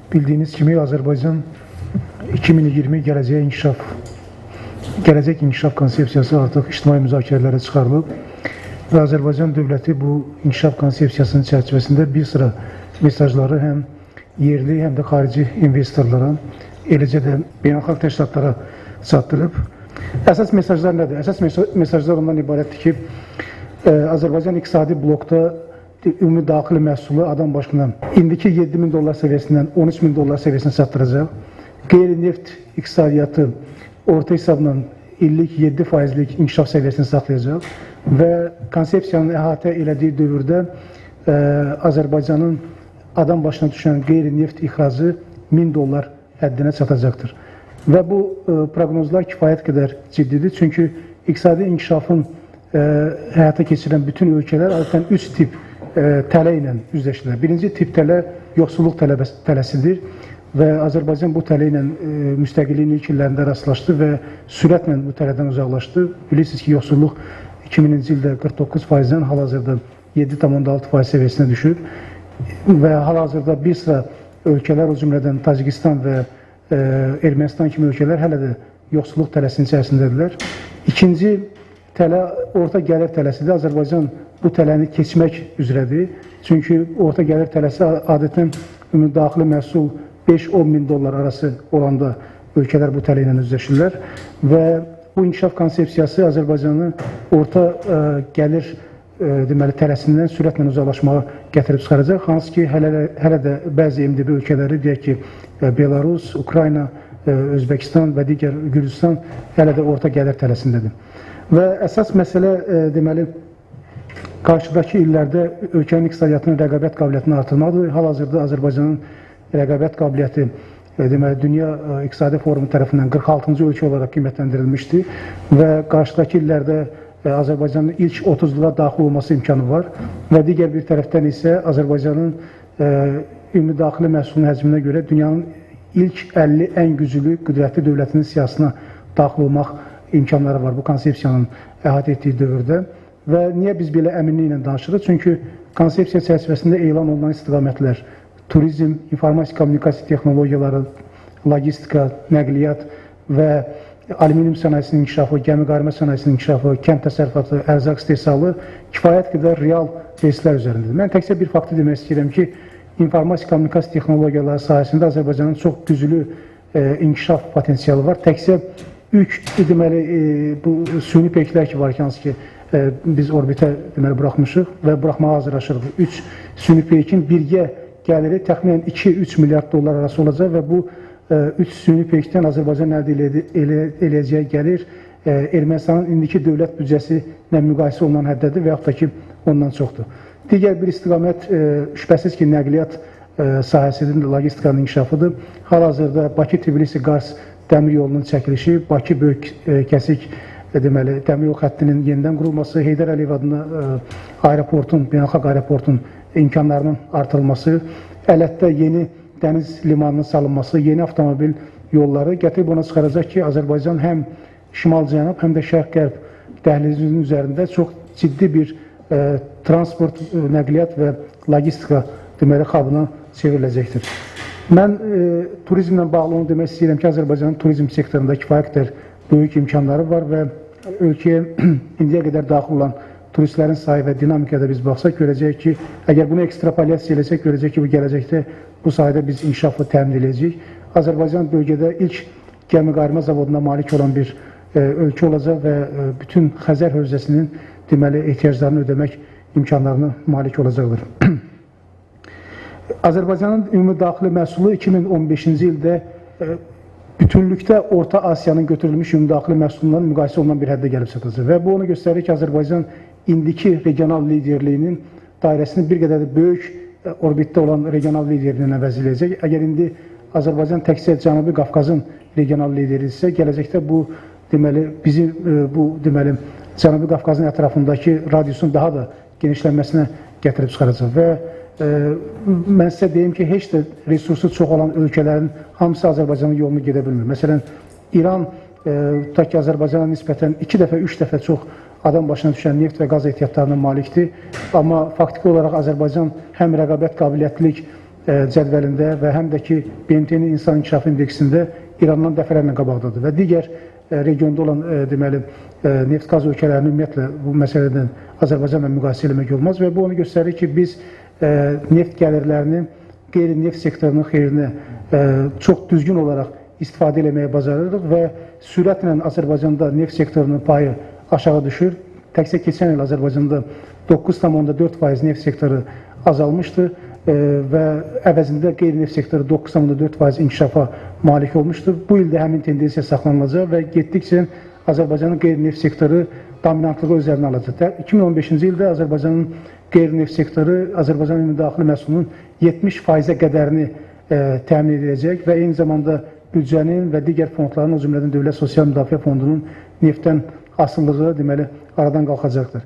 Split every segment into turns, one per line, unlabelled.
Bildiyiniz kimi Azərbaycan 2020 gələcək inkişaf konsepsiyası artıq ictimai müzakirələrə çıxarılıb və Azərbaycan dövləti bu inkişaf konsepsiyasının çərçivəsində bir sıra mesajları həm yerli, həm də xarici investorlara, eləcə də beynəlxalq təşkilatlara çatdırıb. Əsas mesajlar nədir? Əsas mesajlar ondan ibarətdir ki, Azərbaycan iqtisadi blokda ümumi daxili məhsulu adam başına indiki 7.000 dollar səviyyəsindən 13.000 dollar səviyyəsinə çatdıracaq. Qeyri-neft iqtisadiyyatı orta hesabla illik 7 faizlik inkişaf səviyyəsini saxlayacaq və konsepsiyanın əhatə elədiyi dövrdə Azərbaycanın adam başına düşən qeyri-neft ixracı 1000 dollar həddinə çatacaqdır. Və bu proqnozlar kifayət qədər ciddidir. Çünki iqtisadi inkişafın həyata keçirən bütün ölkələr adətən 3 tip tələ ilə üzləşirlər. Birinci tip tələ yoxsulluq tələsidir və Azərbaycan bu tələ ilə müstəqilliyin ilk illərində rastlaşdı və sürətlə bu tələdən uzaqlaşdı. Bilirsiniz ki, yoxsulluq 2000-ci ildə 49%-dən hal-hazırda 7,6% səviyyəsinə düşür və hal-hazırda bir sıra ölkələr, o cümlədən Tacikistan və Ermənistan kimi ölkələr hələ də yoxsulluq tələsinin içərisindədirlər. İkinci tələ orta gəlir tələsidir. Azərbaycan bu tələni keçmək üzrədir. Çünki orta gəlir tələsi adətən ümumi daxili məhsul 5-10 min dollar arası olanda ölkələr bu tələ ilə üzləşirlər və bu inkişaf konsepsiyası Azərbaycanı orta gəlir deməli tələsindən sürətlə uzaqlaşmağa gətirib çıxaracaq. Hansı ki, hələ də bəzi MDB ölkələri, deyək ki, Belarus, Ukrayna, Özbəkistan və digər Gürcüstan hələ də orta gəlir tələsindədir. Və əsas məsələ deməli qarşıdakı illərdə ölkənin iqtisadiyyatının rəqabət qabiliyyətini artırmaqdır. Hal-hazırda Azərbaycanın rəqabət qabiliyyəti deməli Dünya İqtisadi Forumu tərəfindən 46-cı ölkə olaraq qiymətləndirilmişdi və qarşıdakı illərdə Azərbaycanın ilk 30-luğa daxil olması imkanı var və digər bir tərəfdən isə Azərbaycanın ümumi daxili məhsulun həcminə görə dünyanın ilk 50 ən güclü, qüdrətli dövlətinin siyahısına daxil olmaq imkanları var bu konsepsiyanın əhatə etdiyi dövrdə. Və niyə biz belə əminliklə danışırıq? Çünki konsepsiya çərçivəsində elan olunan istiqamətlər, turizm, informasiya kommunikasiya texnologiyaları, logistika, nəqliyyat və alüminium sənayesinin inkişafı, gəmi-qayırma sənayesinin inkişafı, kənd təsərrüfatı, ərzaq istehsalı kifayət qədər real reyslər üzərindədir. Mən təkcə bir faktı demək istəyirəm ki, informasiya kommunikasiya texnologiyaları sahəsində Azərbaycanın çox güclü inkişaf potensialı var. Təkcə üç deməli bu süni peyklər ki var ki, hansı ki biz orbitə deməli buraxmışıq və buraxmağa hazırlaşırıq. 3 süni peykin birgə gəliri təxminən 2-3 milyard dollar arası olacaq və bu 3 süni peykdən Azərbaycan əldə eləyəcəyi gəlir Ermənistanın indiki dövlət büdcəsi ilə müqayisə olunan həddədir və yaxud da ki, ondan çoxdur. Digər bir istiqamət şübhəsiz ki, nəqliyyat sahəsinin, logistikanın inkişafıdır. Hal-hazırda Bakı-Tbilisi-Qars dəmir yolunun çəkilişi, Bakı-Böyük Kəsik deməli dəmir yol xəttinin yenidən qurulması, Heydər Əliyev adına aeroportun, beynəlxalq aeroportun imkanlarının artırılması, Ələtdə yeni dəniz limanının salınması, yeni avtomobil yolları gətirib ona çıxaracaq ki, Azərbaycan həm şimal-cənub, həm də şərq-qərb dəhlizinin üzərində çox ciddi bir transport, nəqliyyat və logistika deməli xabına çevriləcəkdir. Mən turizmlə bağlı onu demək istəyirəm ki, Azərbaycanın turizm sektorunda kifayət qədər böyük imkanları var və ölkəyə indiyə qədər daxil olan turistlərin sayı və dinamikada biz baxsaq, görəcəyik ki, əgər bunu ekstrapolyasiya eləsək, görəcəyik ki, bu gələcəkdə bu sahədə biz inkişafı təmin edəcəyik. Azərbaycan bölgədə ilk gəmi-qayırma zavoduna malik olan bir ölkə olacaq və bütün Xəzər hövzəsinin deməli ehtiyaclarını ödəmək imkanlarına malik olacaqdır. Azərbaycanın ümumi daxili məhsulu 2015-ci ildə bütünlükdə Orta Asiyanın götürülmüş ümumi daxili məhsulundan müqayisə olunan bir həddə gəlib çatacaq. Və bu onu göstərir ki, Azərbaycan indiki regional liderliyinin dairəsini bir qədər də böyük orbitdə olan regional liderliyinə əvəz eləyəcək. Əgər indi Azərbaycan təkcə Cənubi Qafqazın regional lideridirsə, gələcəkdə bu deməli bizim bu deməli Cənubi Qafqazın ətrafındakı radiusun daha da genişlənməsinə gətirib çıxaracaq və mən sizə deyim ki, heç də resursu çox olan ölkələrin hamısı Azərbaycanın yolunu gedə bilmir. Məsələn, İran tutaq ki, Azərbaycana nisbətən 2 dəfə, 3 dəfə çox adam başına düşən neft və qaz ehtiyatlarına malikdir. Amma faktiki olaraq Azərbaycan həm rəqabət qabiliyyətlilik cədvəlində və həm də ki, BMT-nin insan inkişafı indeksində İrandan dəfələrlə qabaqdadır və digər regionda olan deməli neft-qaz ölkələrini ümumiyyətlə bu məsələdən Azərbaycanla müqayisə eləmək olmaz və bu onu göstərir ki, biz neft gəlirlərini qeyri-neft sektorunun xeyrinə çox düzgün olaraq istifadə eləməyə bacarırıq və sürətlə Azərbaycanda neft sektorunun payı aşağı düşür. Təkcə keçən il Azərbaycanda 9,4% neft sektoru azalmışdı və əvəzində qeyri-neft sektoru 9,4% inkişafa malik olmuşdur. Bu il də həmin tendensiya saxlanılacaq və getdikcə Azərbaycanın qeyri-neft sektoru dominantlığı üzərinə alacaq. 2015-ci ildə Azərbaycanın qeyri-neft sektoru Azərbaycan ümumi daxili məhsulunun 70%-ə qədərini təmin edəcək və eyni zamanda büdcənin və digər fondların, o cümlədən Dövlət Sosial Müdafiə Fondunun neftdən asılılığı deməli aradan qalxacaqdır.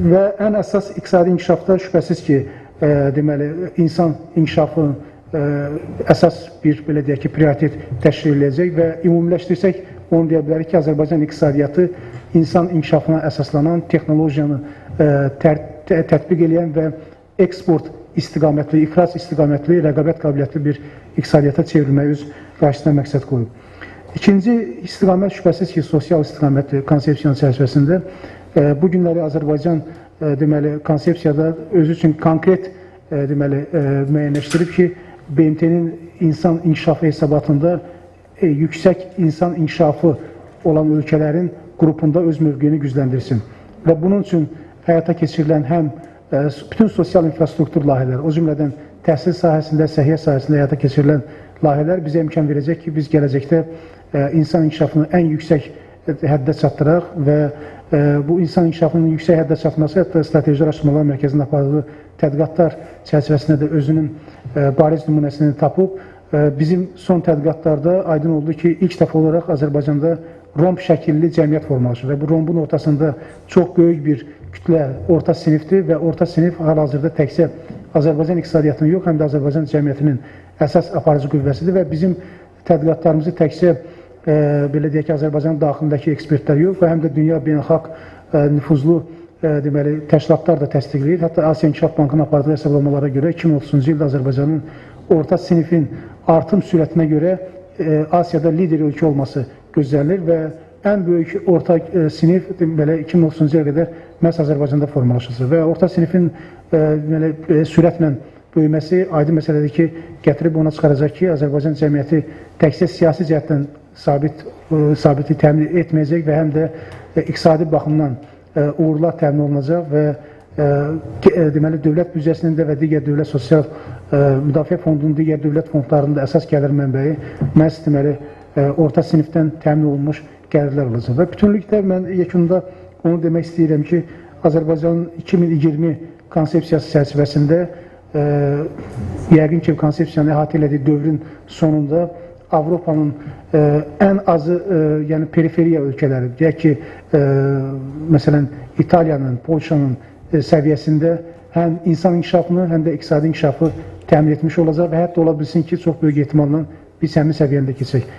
Və ən əsas iqtisadi inkişafda şübhəsiz ki, deməli insan inkişafı əsas bir belə deyək ki, prioritet təşkil edəcək və ümumiləşdirsək onu deyə bilərik ki, Azərbaycan iqtisadiyyatı insan inkişafına əsaslanan, texnologiyanı tətbiq eləyən və eksport istiqamətli, ixrac istiqamətli, rəqabət qabiliyyətli bir iqtisadiyyata çevrilməyi öz qarşısına məqsəd qoyub. İkinci istiqamət şübhəsiz ki, sosial istiqamətli konsepsiyanın çərçivəsində bu günləri Azərbaycan deməli konsepsiyada özü üçün konkret deməli müəyyənləşdirib ki, BMT-nin insan inkişafı hesabatında yüksək insan inkişafı olan ölkələrin qrupunda öz mövqeyini gücləndirsin. Və bunun üçün həyata keçirilən həm bütün sosial infrastruktur layihələri, o cümlədən təhsil sahəsində, səhiyyə sahəsində həyata keçirilən layihələr bizə imkan verəcək ki, biz gələcəkdə insan inkişafını ən yüksək həddə çatdıraq və bu insan inkişafının yüksək həddə çatması hətta Strateji Araşdırmalar Mərkəzinin apardığı tədqiqatlar çərçivəsində də özünün bariz nümunəsini tapıb. Bizim son tədqiqatlarda aydın oldu ki, ilk dəfə olaraq Azərbaycanda romb şəkilli cəmiyyət formalaşır və bu rombun ortasında çox böyük bir kütlə orta sinifdir və orta sinif hal-hazırda təkcə Azərbaycan iqtisadiyyatının yox, həm də Azərbaycan cəmiyyətinin əsas aparıcı qüvvəsidir və bizim tədqiqatlarımızı təkcə belə deyək ki, Azərbaycan daxilindəki ekspertlər yox və həm də dünya beynəlxalq nüfuzlu deməli təşkilatlar da təsdiqləyir. Hətta Asiya İnkişaf Bankının apardığı hesablamalara görə 2030-cu ildə Azərbaycanın orta sinifin artım sürətinə görə Asiyada lider ölkə olması gözlənilir və ən böyük orta sinif deməli 2030-cu ilə qədər məhz Azərbaycanda formalaşacaq və orta sinifin deməli sürətlə böyüməsi aydın məsələdir ki, gətirib ona çıxaracaq ki, Azərbaycan cəmiyyəti təkcə siyasi cəhətdən sabitlik təmin etməyəcək və həm də iqtisadi baxımdan uğurlar təmin olunacaq və deməli dövlət büdcəsinin də və digər dövlət sosial müdafiə fondunun digər dövlət fondlarının da əsas gəlir mənbəyi məhz deməli orta sinifdən təmin olunmuş gəlirlər olacaq. Və bütünlükdə mən yekunda onu demək istəyirəm ki, Azərbaycanın 2020 konsepsiyası çərçivəsində yəqin ki, konsepsiyanı əhatə elədiyi dövrün sonunda Avropanın ən azı, yəni periferiya ölkələri, deyək ki, məsələn, İtaliyanın, Polşanın səviyyəsində həm insan inkişafını, həm də iqtisadi inkişafı təmin etmiş olacaq və hətta ola bilsin ki, çox böyük ehtimalla biz həmin səviyyəndə keçək.